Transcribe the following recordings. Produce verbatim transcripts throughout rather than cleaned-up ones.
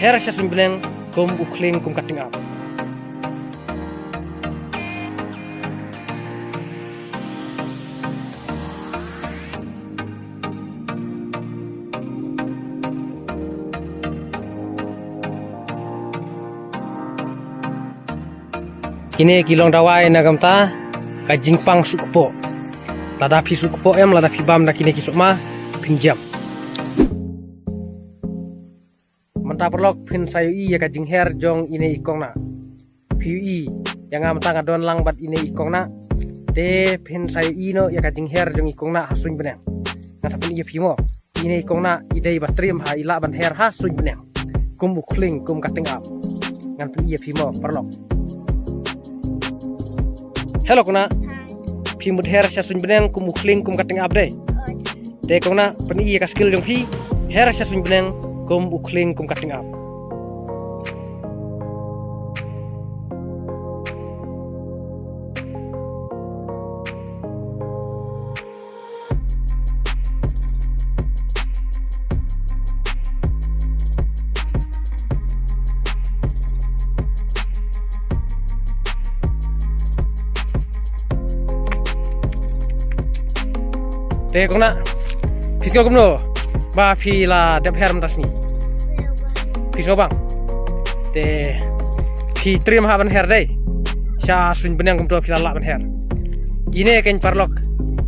Her sha suiñ bneng kum u khlieng kum ka tyngab. Kine ki long dawai na ka bynta ka jingpang suk kpoh. Lada phi suk kpoh em, lada phi bam da kine ki sohma, phin jem. Mynta paralok phin sa ïohi ïa ka jingher jong ine i kong nah. Phi ïohi ïa nga mynta nga don lang bad ine i kong nah. Te phin sa ïohi noh ïa ka jingher jong i kong nah ha suiñ bneng. Nga sa pyni ïa phi mo. Ine i kong nah i dei ba triem ha, i lah ban her ha suiñ bneng. Kum u khlieng kum ka tyngab. Ngan pyni ïa phi mo paralok. Hello kong nah. Phi mut her sha suiñ bneng kum u khlieng kum ka tyngab de. Te kong nah, pyni ïa ka skill jong phi. Her sha suiñ bneng kum u khlieng kum ka tyngab. Te kong nah, phi sngew kumno ba phi la dep her mynta sngi? Phi sngew bang? Te phi triem ha ban her de. Sha suiñ bneng kumto phi la lah ban her. Ine keiñ paralok,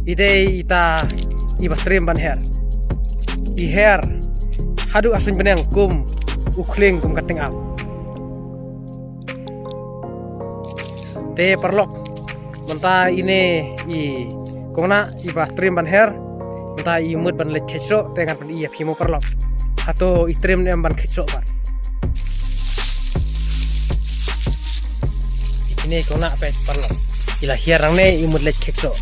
i dei ita iba triem ban her. I her haduh ha suiñ bneng kum u khlieng kum ka tyngab. Te paralok, mynta ine i kong nah iba triem ban her. Mynta i mut ban leit kheit soh, te ngan pyni ïa phi mo paralok. Hato i triem ne em ban kheit soh bad. Ine i kong nah peit paralok. I la her nangne, i mut leit kheit soh.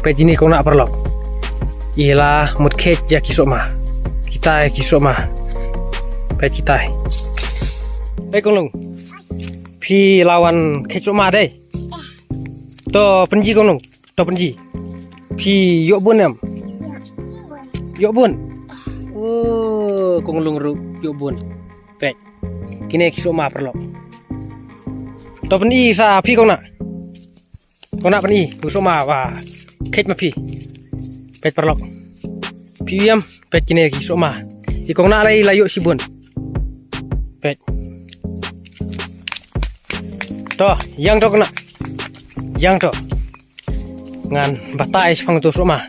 Peit ine i kong nah paralok. I la mut kheit ïa ki sohma. Kitai ki sohma. Peit kitai. Hei kong Lung. Phi la wan kheit sohma de. To pynji kong Lung. To pynji. Phi ïoh bun em? Ïoh bun. Oh, kong Lung ruh ïoh bun. Peit. Kine ki sohma paralok. To pyni sa phi kong nah. Kong nah pyni u sohma ba kheit ma phi. Peit paralok. Phi ïohi em, peit kine ki sohma. I kong nah la ïoh shibun. Peit. To, ïeng to kong nah. Ïeng to. Ngan batai shaphang uto u sohma.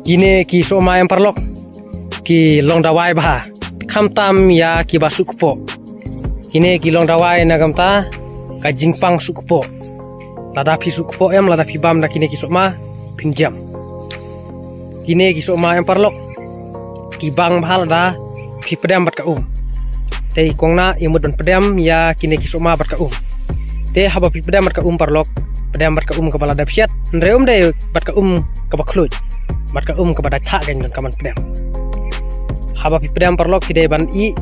Kine ki sohma em paralok ki long dawai bha. Khamtam ïa kiba suk kpoh. Kine ki long dawai na ka bynta ka jingpang suk kpoh. Lada phi suk kpoh em, lada phi bam da kine ki sohma, phin jem. Kine ki sohma em paralok ki bang bha lada phi pdem bad ka um. Te i kong nah i mut ban pdem ïa kine ki sohma bad ka um. Te haba phi pdem bad ka um paralok, pdem bad ka um kaba la dep shet, hynrei ym dei bad ka um kaba khluid, bad ka um kaba dait thah keiñ don ka ban pdem. Haba phi pdem paralok phi dei ban ïeh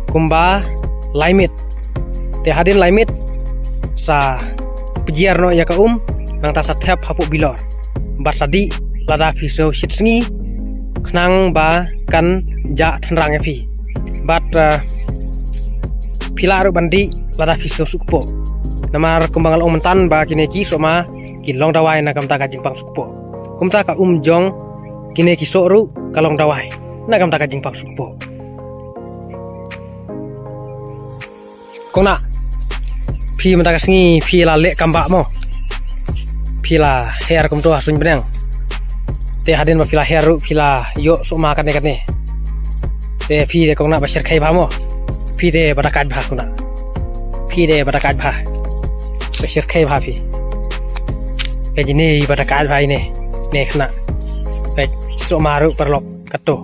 kumba lai minit. Te hadien lai minit sa pjiar noh ïa ka um, nangta sa thep hapoh bilor. Bad sa dih lada phi sngew shit sngi, khnang ba kan jah tynrang ïa phi. Bad, eh, phi lah ruh ban dih lada phi sngew suk kpoh. Namar kumba nga la ong myntan ba kine ki sohma ki long dawai na ka bynta ka jingpang suk kpoh. Kumta ka um jong kine ki soh ruh ka long dawai na ka bynta ka jingpang suk kpoh. Kong nah, phi mynta ka sngi phi la leh kam bah mo. Phi la her kumto ha suiñ bneng. Te hadien ba phi la her ruh phi la ïoh sohma katne katne. Te phi dei kong nah ba shyrkhei bha mo. Phi dei ba dakaid bha kong nah. Phi dei ba dakaid bha. Ba shyrkhei bha phi. Peit ine i ba dakaid bha ine. Ne khynnah. Peit sohma ruh paralok katto.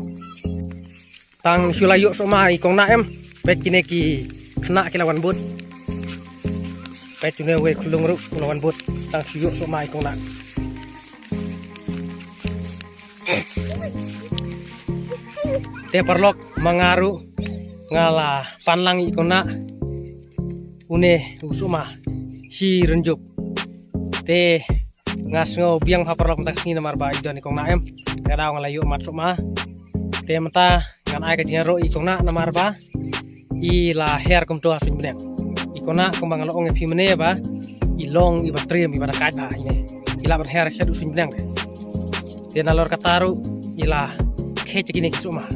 Tang shu la ïoh sohma i kong nah em. Peit kine ki khynnah ki la wan bud. Peit une uwei u khyllung ruh u la wan bud. Tang shu ïoh sohma i kong nah. Te paralok ma nga ruh nga la pan lang i kong nah. Une u sohma shi rynjup. Te Nga sngew biang bha paralok mynta ka sngi namar ba i don i kong Nah em. Ka daw nga la ïoh mat suk ma. Te mynta ngan ai ka jingïaroh i kong Nah namar ba i la her kumto ha suiñ bneng. I kong Nah kumba nga la ong ïa phi mynne ba i long iba triem iba da kait bha ine. I lah ban her sha u suiñ bneng. Te nalor kata ruh i la khet ïa kine ki suk ma.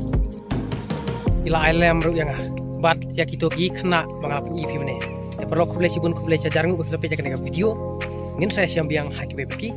I la ai lem ruh ïa nga bad ïa kito ki khynnah ba nga la pyni ïa phi mynne. Te paralok khublei shibun, khublei shihajar nguh ba phi la peit ïa kane ka video. Ngin sa ïashem biang ha kiwei pat ki